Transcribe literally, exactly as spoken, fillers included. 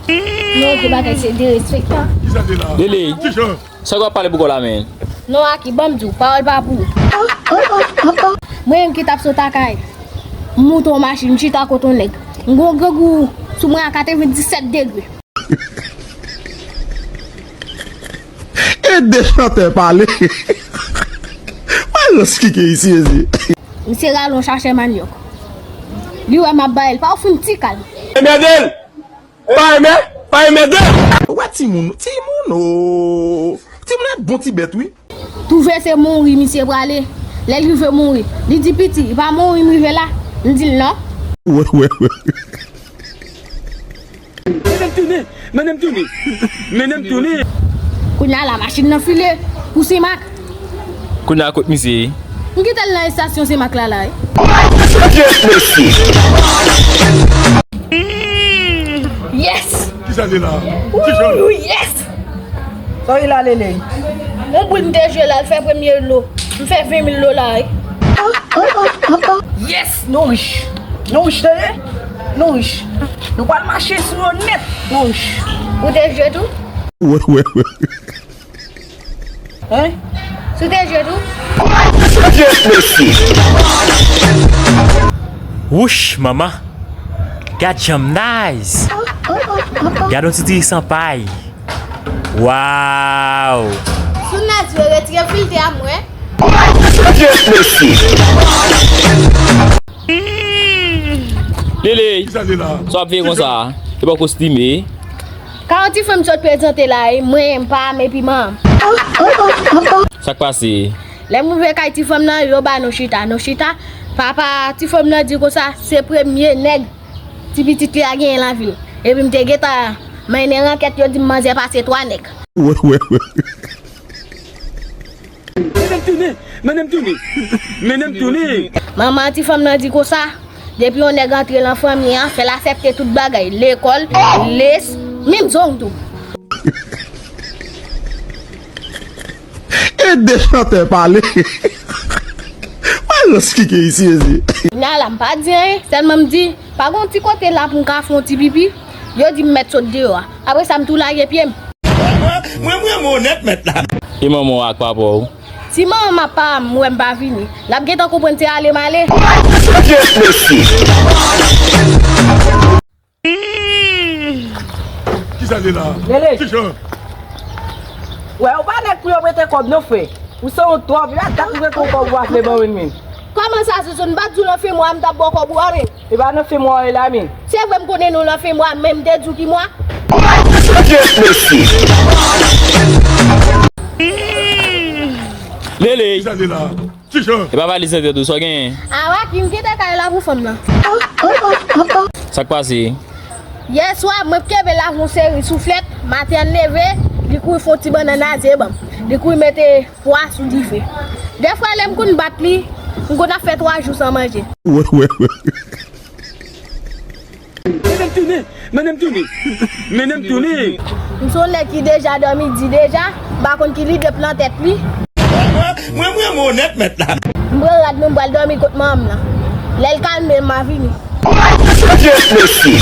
Non, ki bagay se derespektan. Lele, sa w ap pale pou kò la, men? Non, Aki, ban m di w, pawòl pa pou ou. Mwen menm ki t ap sot lakay, m moute yon machin, m chita kote yon nèg. M gen yon grangou sou mwen a katrevenndisèt degre. E de chantè pale. Mwen rans kike isi, ezi. Misye rale yon sachè manyòk. Li wè m ap bay l, pa ofri m ti kal. Mèdèl! Pa renmen, pa renmen de. Wè timoun, timoun o. Timoun e bon ti bèt wi. Twouve se mouri misye prale. Lè l rive mouri, li di piti, pa mouri m rive la. M di l non. Wè, wè, wè. Mennen m tounen, mennen m tounen, mennen m tounen. Kounye a la machin nan file pou Senmak. Kounye a kot misye ye? M kite l nan estasyon Senmak la la wi. Dieu merci. Yes! Kisa li la? Wouyou, yes! Sa w ye la, Lele? Yon boul m te jwe la, l fè premye lo. M fè ven mil dola wi. Yes! Nou rich. Nou rich, tande? Nou rich. Nou pral mache sou yo nèt. Nou rich. Ou te jwe tou? Wè, wè, wè. Hein? Si w te jwe tou? Dieu merci. Wouch, manman. Gad jan m nice. Gad yon ti diri san pay. Waw. Si w nice vre, retire filtè a m wè. Dieu merci. Lele, sa w ap veye konsa? E pa kostime. Ka yon ti fanm sot prezante la, e mwen, m pa ame piman. Sa k pase? Lè m rive kay ti fanm nan, yo ba nou chita. Nou chita, papa ti fanm nan di konsa, se premye nèg ti pitit li a genyen nan vil. Epi m te gentan mennen ankèt, yo di m manzè pase twa nèg. Wè, wè, wè. Mennen m tounen, mennen m tounen, mennen m tounen. Manman ti fanm nan di konsa, depi yon nèg antre nan fanmi an, fè l aksepte tout bagay, lekòl, les, menm zong tou. E de chantè pale. Mwen rans kike isi, ezi. Kounye a la, m pa di anyen, sèlman m di, pa gon ti kote la pou m ka fè yon ti pipi. Yo di m mèt sot deyò a. Apre sa, m tou lage pye m. Mwen, mwen, mwen onèt mèt la. E manman w ak papa w? Si manman m ak papa m wè m pa vini, l ap gentan konprann se ale m ale. Dieu merci. Kisa li la? Lele. Kijan? Wè, ou pa nèg pou yo prete kòb non, frè. Ou se yon twòp, ya dat ou prete yon kòb ou pa vle ban mwen, men. Kòman sa, Zouzoun? M pa t di w nan fen mwa a m t ap ba w kòb ou a, men. E pa nan fen mwa a la, men. Se vre m konnen nou nan fen mwa, men m te di w ki mwa. Dieu merci. Lele. Kisa li la? Kijan? E pa valiz nan tèt ou, sa w genyen? Awa, Kim, kite kay la pou fanm nan. Sa k pase? Yè swa, mwen kenbe la yon seri souflèt, maten an leve, li kouri fè yon ti bannann a zye ban m. Li kouri mete pwa sou dife. Dèfwa, lè m konn bat li, m konn ap fè twa jou san manje. Wè, wè, wè. Mennen m tounen, mennen m tounen, mennen m tounen. M se yon nèg ki deja dòmi di deja, m pa konn ki lide pran tèt li. Mwen, mwen, mwen onèt mèt la. M pran rad mwen, m pral dòmi kot manman m nan. Lè l kalme, m a vini. Dieu merci.